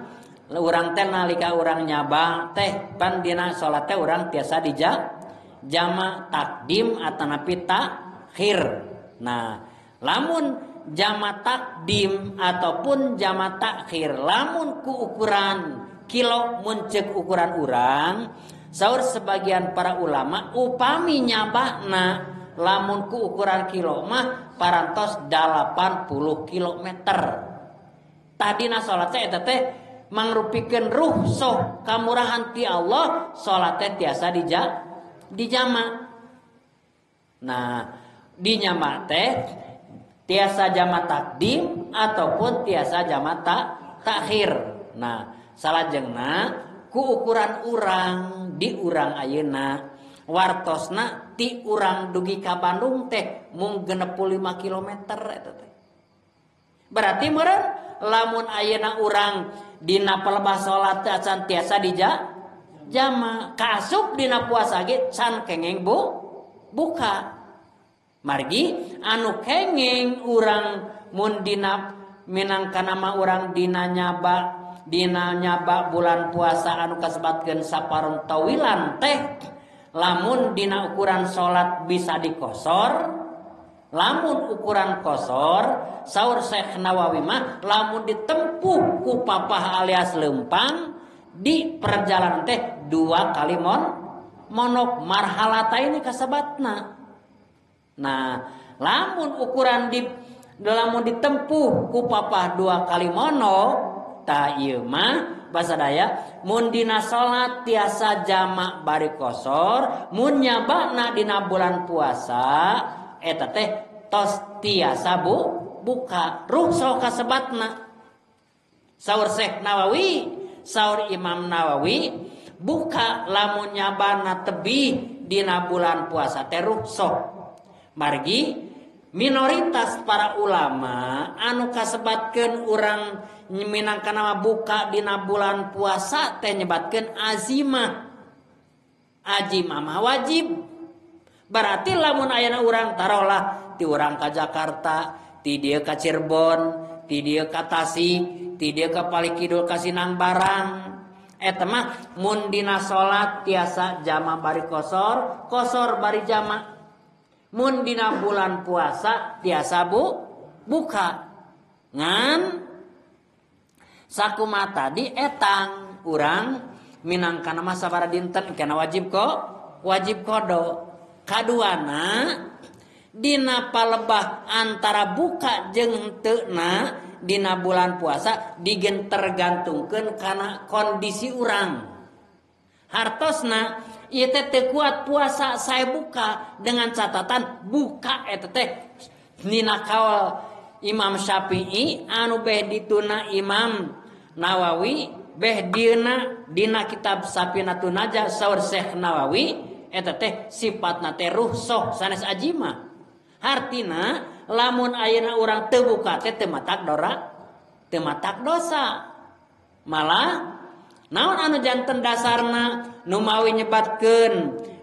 urang teh nalika urang nyaba teh pan dina salat teh urang tiasa dijama takdim atanapi takhir. Nah, lamun jama takdim ataupun jama takhir lamun ku ukuran kilo mun ceuk ukuran urang saur sebagian para ulama upami nyabana lamun ku ukuran kilo mah parantos 80 kilometer. Tadina salat teh eta teh mangrupikeun ruhsoh kamurahan ti Allah salat teh tiasa dijama. Nah, dinyama teh tiasa jama takdim ataupun tiasa jama takhir. Nah, salajengna ku ukuran urang di urang ayeuna wartosna ti urang dugi ka Bandung teh mung 65 kilometer eta teh. Berarti meureun lamun ayeuna urang dina palebah salat teh acan tiasa dijama kaasup dina puasa ge can kenging buka. Margi anu kenging urang mun dina minangka nama urang dina nyaba bulan puasa anu kasebatkeun saparon tawilan teh lamun dina ukuran salat bisa dikosor, lamun ukuran kosor saur Syekh Nawawi mah lamun ditempuh ku papah alias lempang di perjalanan teh 2 kali monok marhalata ini kasebatna. Nah, lamun ukuran lamun ditempuh ku papah 2 kali monok tah ieu mah basa daya mun dina salat tiasa jamak bari kosor, mun nyabana dina bulan puasa eta teh tos tiasa buka ruhsoh kasebatna. Saur Syekh Nawawi, saur Imam Nawawi buka lamun nyabana tebih dina bulan puasa teh ruhsoh. Margi minoritas para ulama anu kasebatkeun urang minangka nama buka dina bulan puasa teh nyebatkeun azimah. Azimah mah wajib. Berarti lamun ayana urang tarohlah ti urang ka Jakarta, ti dieu ka Cirebon, ti dieu ka Tasik, ti dieu ka Palikidul ka Sinang Barang. Eta mah mun dina salat tiasa jama bari kosor, kosor bari jama. Mun dina bulan puasa tiasa buka. Ngan sakumaha tadi etang urang minangkana mah sabaraha dinten kana wajib wajib kodo. Kaduana dina palebah antara buka jeung henteuna dina bulan puasa digen tergantungkeun kana kondisi urang. Hartosna ieu teh teu kuat puasa saya buka dengan catatan buka eta teh dina kaul Imam Syafi'i anu beh dituna Imam Nawawi beh dina kitab Safinatun Najah saur Syekh Nawawi eta teh sifatna teh ruhsoh sanes ajimah. Hartina lamun ayeuna urang teu buka teh teu matak dora, teu matak dosa. Malah naon anu janten dasarna nu mawi nyebatkeun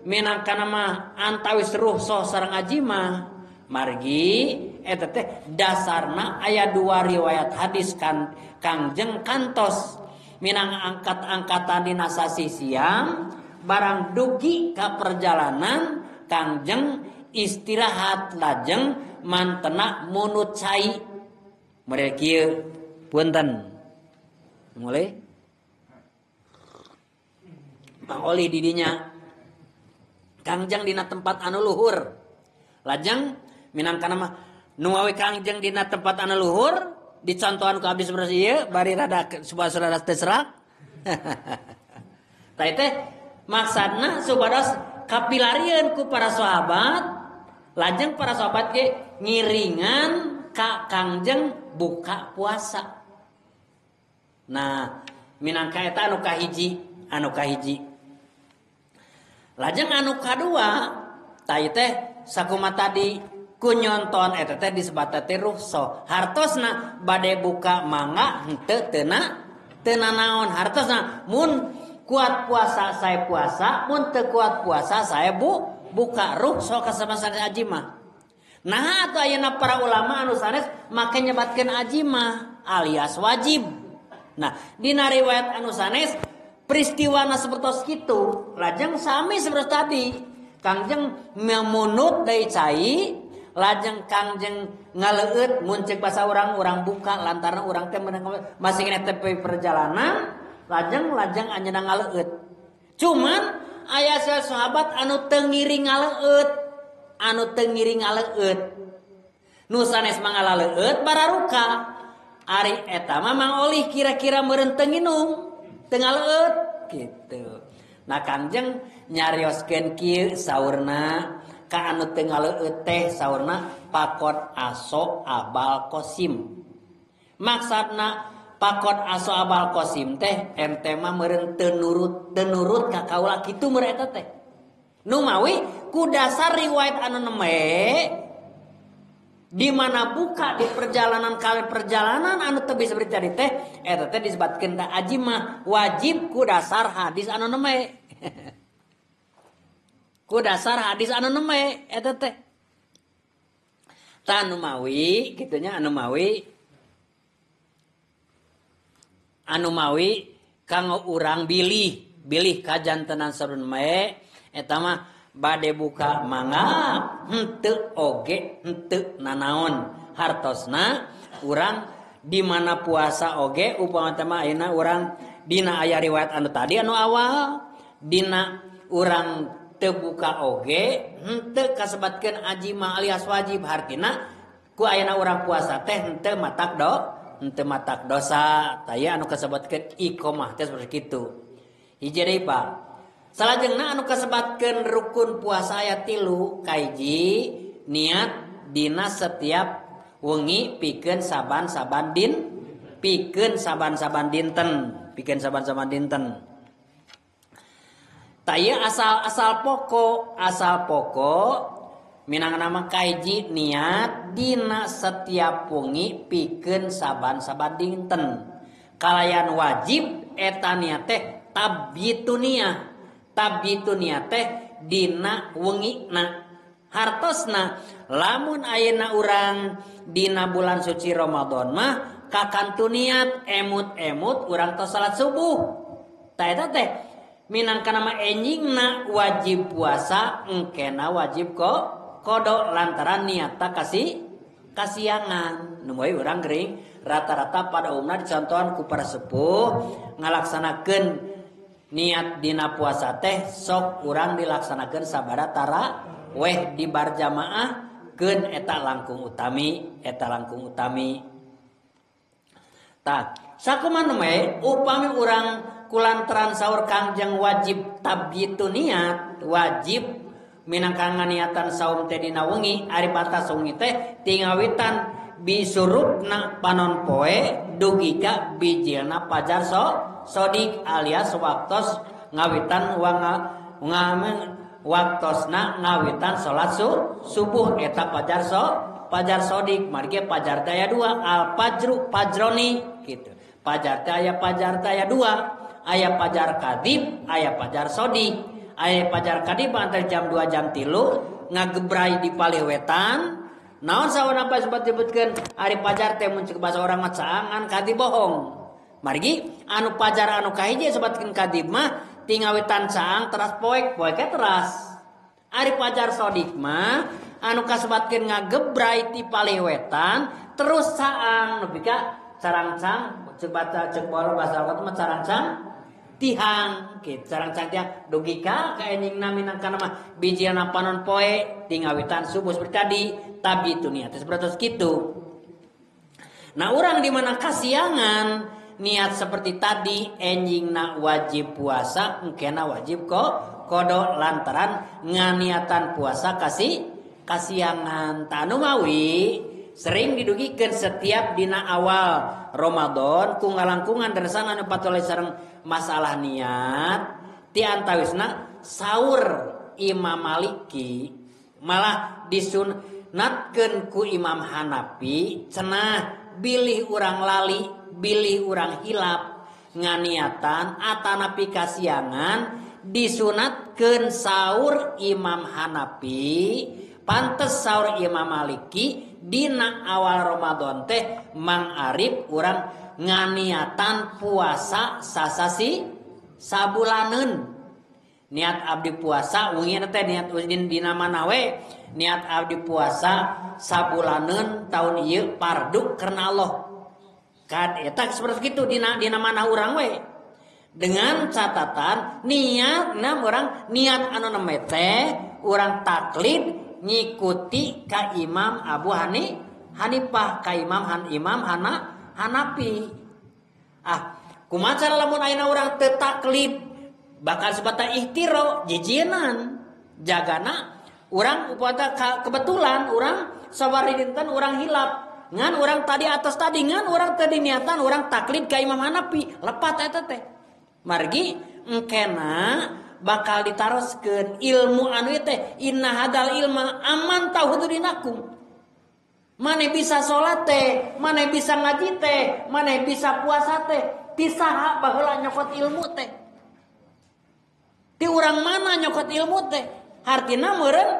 minangkana mah antawis ruhsoh sareng ajimah. Margi eta teh dasarna aya 2 riwayat hadis kan Kangjeng kantos minang angkat-angkatan dina sasih siang barang dugi ka perjalanan Kangjeng istirahat lajeng mantena munut cai. Model kieu punten. Mulai Pangoli didinya Kangjeng dina tempat anu luhur. Lajeng Minangkana mah nu mawi Kangjeng dina tempat anu luhur dicontohan ku abdi sapertos ieu bari rada suara teu serak. Tah teh maksudna supados kapilarieun ku para sahabat, lajeng para sahabat ge ngiringan ka Kangjeng buka puasa. Nah, minangka eta anu kahiji, anu kahiji. Lajeng anu kadua, tah teh sakumaha tadi ku nyonton eta teh disebat teh rukhsah. Hartosna bade buka mangga henteu teu nanaon. Hartosna mun kuat puasa saya puasa, mun teu kuat puasa saya buka rukhsah kasama-sama ajimah. Nah atuh ayeuna para ulama anu sanes make nyebatkeun ajimah alias wajib. Nah, dina riwayat anu sanes peristiwana sapertos kitu, lajeng sami sapertos tadi. Kangjeng memunut deui cai, lajeng Kangjeng ngaleueut mun ceuk basa urang buka lantaran urang teh masih keneh tepi perjalanan, lajeng anjeunna ngaleueut. Cuman aya sahabat anu teu ngiring ngaleueut, anu teu ngiring ngaleueut. Nu sanes mah ngalaleueut bararuka. Ari eta mah Mang Olih kira-kira meureun teu nginum, teu ngaleueut kitu. Nah Kangjeng nyarioskeun kieu saurna ka anu teu ngaleueut teh saurna pakot aso abal kosim. Maksudna pakot aso abal kosim teh ente mah meureun teu nurut ka kaula kitu meureun eta teh. Nu mawi ku dasar riwayat anu neme di mana buka di perjalanan kali perjalanan anu teu bisa tadi teh eta teh disebutkeun teh ajimah wajib ku dasar hadis anu neme. Ku dasar hadis anu neme eta teh. Tah anu mawi kitu nya anu mawi kanggo urang bilih kajantenan sarun mae eta mah bade buka mangga henteu oge henteu nanaon. Hartosna urang di mana puasa oge upama teh mah ayeuna urang dina aya riwayat anu tadi anu awal dina urang teu buka oge henteu kasebatkeun ajimah alias wajib. Hartina ku ayeuna urang puasa teh henteu matak henteu matak dosa. Taya anu kasebatkeun iqamah teh seperti kitu. Hiji deui Pak. Salajengna anu kasebatkeun rukun puasa aya 3, kahiji niat dina setiap wengi pikeun saban-saban din, pikeun saban-saban dinten, pikeun saban-saban dinten. Taya asal pokok minangna mah kahiji niat dina setiap wengi pikeun saban-saban dinten. Kalayan wajib eta niat teh tabyitun niat teh dina wengina. Hartosna lamun ayeuna urang dina bulan suci Ramadan mah kakantu niat emut-emut urang tos salat subuh. Tah eta teh minangkana mah enjingna wajib puasa engkena wajib kodok lantaran niatna kasiangan. Nu moe urang gering rata-rata pada umumna dicontohan ku para sepuh ngalaksanakeun niat dina puasa teh sok urang dilaksanakeun sabada taraweh di bar jamaah keun eta langkung utami. Tah sakumaha nu mae upami urang kulantaran saur Kangjeng wajib tabyitu niat wajib minangka nganiatan saum teh dina wengi ari batas wengi teh tingawitan bisurupna panon poe dugi ka bijilna pajar sodik alias waktos ngawitan waktosna ngawitan salat subuh eta pajar sodik. Margi pajar teh aya dua, al fajru fajroni gitu. Pajar teh aya dua, aya pajar kadib, aya pajar sodik. Aya pajar kadib antara jam 2 jam 3 ngagebrai di palih wetan. Naon sawana apa sebat disebutkeun ari pajar teh mun ceuk basa urang mah caangan kadib bohong. Margi anu pajar anu kahiji sebatkeun kadib mah tingawitan caang teras poek poeknya teras. Ari pajar sodik mah anu kasebatkeun ngagebrai ti palih wetan terus caang nepi ka carangcang ceuk baca ceuk bolo basa mah carangcang tihang kitu sareng can tihang dugi ka kaenjingna minangka mah bijilna panon poe ti ngawitan subuh seperti tadi tabi itu niat seperti kitu. Nah urang di mana kasiangan niat seperti tadi enjingna wajib puasa engkena wajib kok kodo lantaran nganiatan puasa kasih kasiangan. Tanu mawi sering didugikeun setiap dina awal Ramadan ku ngalangkungan dersan anu patoleh sareng masalah niat ti antawisna saur Imam Maliki malah disunatkeun ku Imam Hanafi cenah bilih urang lali bilih urang hilap nganiatan atanapi kasiangan disunatkeun saur Imam Hanafi pantes saur Imam Maliki dina awal Ramadan teh Mang Arif urang nganiatan puasa sasasi sabulaneun. Niat abdi puasa wengi teh niat dina mana we niat abdi puasa sabulaneun tahun ieu pardu karena Allah. Kan eta seperti kitu dina mana urang we. Dengan catatan niatna urang niat anu neme teh urang taklid ngikuti ka Imam Abu Hanifah ka Imam Hanafi. Ah, kumaha cara lamun ayeuna urang teu taklid bakal sebata ihtiro jijinan jagana urang upata kebetulan urang sabari dinten urang hilap ngan urang tadi atas tadi ngan urang tadi niatan urang taklid ka Imam Hanafi lepat eta teh. Margi engkena bakal ditaroskeun ilmu anu teh inna hadal ilma aman tauhidinakum. Maneh bisa salat teh, maneh bisa ngaji teh, maneh bisa puasa teh, ti saha baheula nyokot ilmu teh? Ti urang mana nyokot ilmu teh? Hartina meureun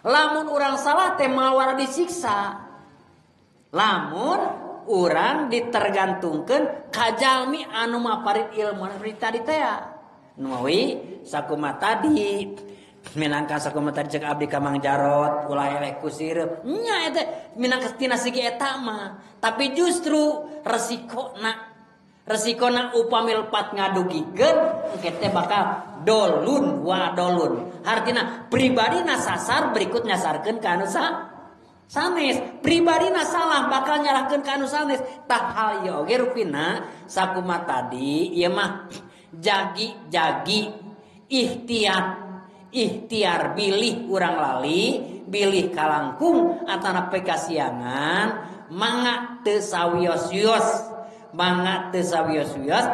lamun urang salah teh moal disiksa. Lamun urang ditergantungkeun ka jalmi anu maparit ilmu seperti tadi teh. Numawi sakuma tadi minangka sakuma tadi cek abdi ka Mang Jarot ulah eleh ku sireup nya eta minangka tina segi eta mah tapi justru resikona upami lepat ngadugikeun engke teh bakal dolun wa dolun hartina pribadina sasar berikut nyasarkeun ka anu sanes pribadina salah bakal nyalahkeun ka anu sanes tah hal ieu oge rupina sakuma tadi ieu mah jagi-jagi ikhtiar bilih urang lali bilih kalangkung atana pekasiangan mangga teu sawios-wios mangga teu sawios-wios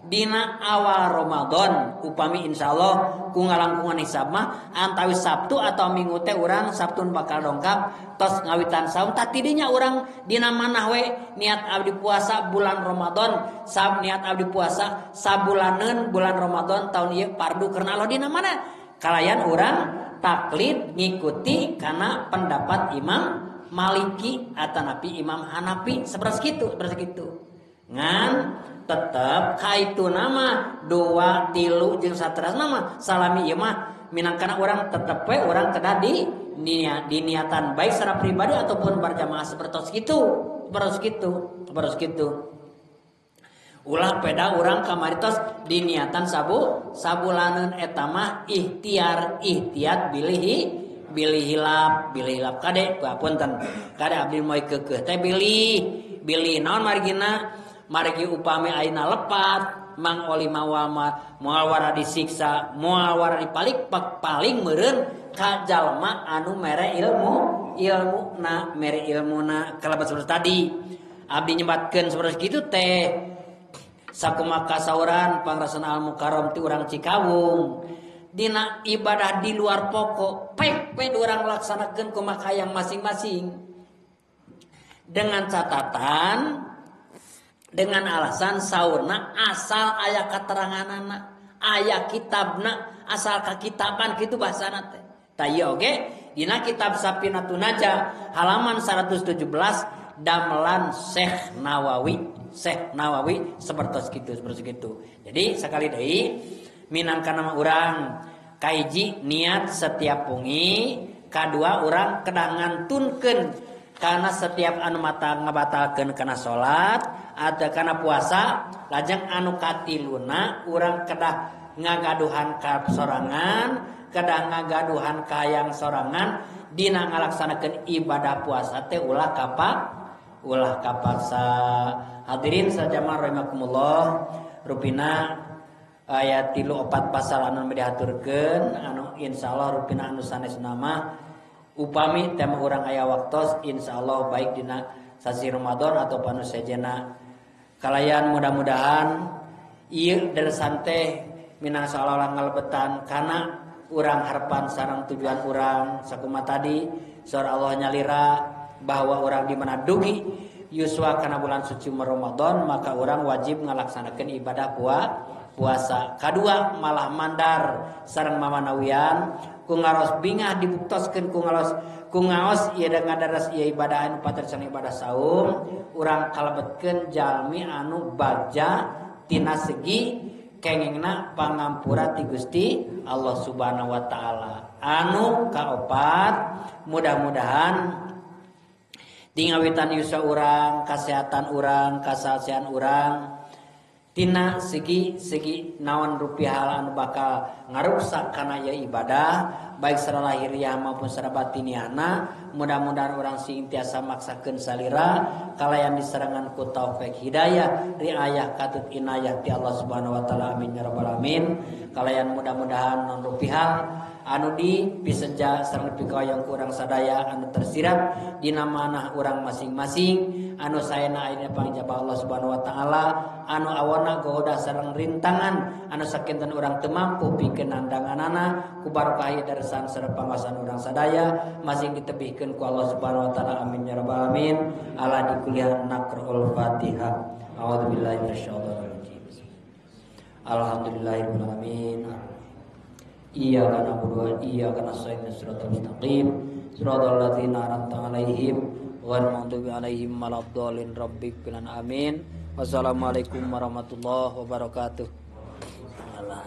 dina awal Ramadan upami insyaallah ku ngalangkungan hisab mah antawis Sabtu atau Minggu teh urang Sabtu bakal dongkap tos ngawitan saum tah tidinya urang dina manah we niat abdi puasa bulan Ramadan sab niat abdi puasa sabulaneun bulan Ramadan tahun ieu pardu karena Allah dina mana kalayan urang taklid ngikuti karena pendapat Imam Maliki atanapi Imam Hanafi seperti kitu ngan tetep kaitu nama dua tilu jeung saterasna mah salami ieu mah minangkana urang tetep we urang kedah di niatan baik secara pribadi ataupun berjamaah seperti kitu ulah peda urang kamari tos diniatan sabulaneun eta mah ikhtiar bilih hilap kade punten kade abdi moy keukeuh teh bilih naon margina margi upami ayeuna lepat Mang Oli mawa moal wara disiksa moal wara dipalik paling meureun ka jalma anu mere ilmu mere ilmuna kalabat seperti tadi abdi nyebatkeun seperti kitu teh sakumaha kasauran pangrasana Al Mukarram ti urang Cikawung dina ibadah di luar pokok pek we urang laksanakeun kumaha hayang masing-masing dengan catatan dengan alasan saurna asal aya keteranganana aya kitabna asal kakitaban kitu bahasana teh tah ieu oge dina kitab Safinatun Najah halaman 117 damelan Syekh Nawawi seperti kitu. Jadi sekali deui minangka nama urang kahiji niat setiap wengi, kadua urang kedah ngantunkeun Karena setiap anu mata ngabatalkeun kana salat atau kana puasa lajeng anu katiluna urang kedah ngagaduhan ka sorangan, kedah ngagaduhan kayang sorangan dina ngalaksanakeun ibadah puasa teh ulah ulah kapaksa. Hadirin sajamaah rahimakumullah, rupina aya 3 4 pasal anu diaturkeun anu insyaallah rupina anu sanes nama upami tema urang aya waktos insyaallah baik dina sasi Ramadan atau panu sejena kalayan mudah-mudahan ieu dersan teh minang saolah-olah ngalebetan kana urang harapan sareng tujuan urang sakumaha tadi saur Allah nyalira bahwa urang di mana dugi yuswa kana bulan suci Ramadan maka urang wajib ngalaksanakeun ibadah puasa. Kadua malah mandar sareng mamanawian ku ngaros bingah dibuktoskeun ku ngaos ieu ngadaras ieu ibadah anu patersan ibadah saum urang kalebetkeun jalmi anu bagja tina segi kengengna pangampura ti Gusti Allah Subhanahu wa taala. Anu kaopat mudah-mudahan dingawitan yuswa urang, kasehatan urang, kasasean urang tina segi-segi naon rupiah hal anu bakal ngaruksak kana ieu ibadah baik secara lahiriah maupun secara batiniahna mudah-mudahan urang sing tiasa maksakeun salira kalayan diserangan ku taufik hidayah riayah katut inayah ti Allah Subhanahu wa taala amin ya rabbal alamin. Kalayan mudah-mudahan non rupiah anu di piseja sareng pikahoyong ku urang sadaya anu tersirat dina manah urang masing-masing anu saena ayeuna pangjaba Allah Subhanahu wa taala anu awana goda sareng rintangan anu sakinten urang teu mampu pikeun nandanganana ku barokah ieu darsan sareng pangaosan urang sadaya masing ditebihkeun ku Allah Subhanahu wa taala amin ya rabbal alamin. Ala dikuliah naqraul Fatihah. A'udzubillahi minasyaitonir rajim. Alhamdulillahirabbil alamin. Iyyaka na'budu wa iyyaka nasta'in siratal mustaqim siratal ladzina an'amta 'alaihim ghairil maghdubi 'alaihim waladdallin rabbil alamin. Wassalamualaikum warahmatullahi wabarakatuh. Alah.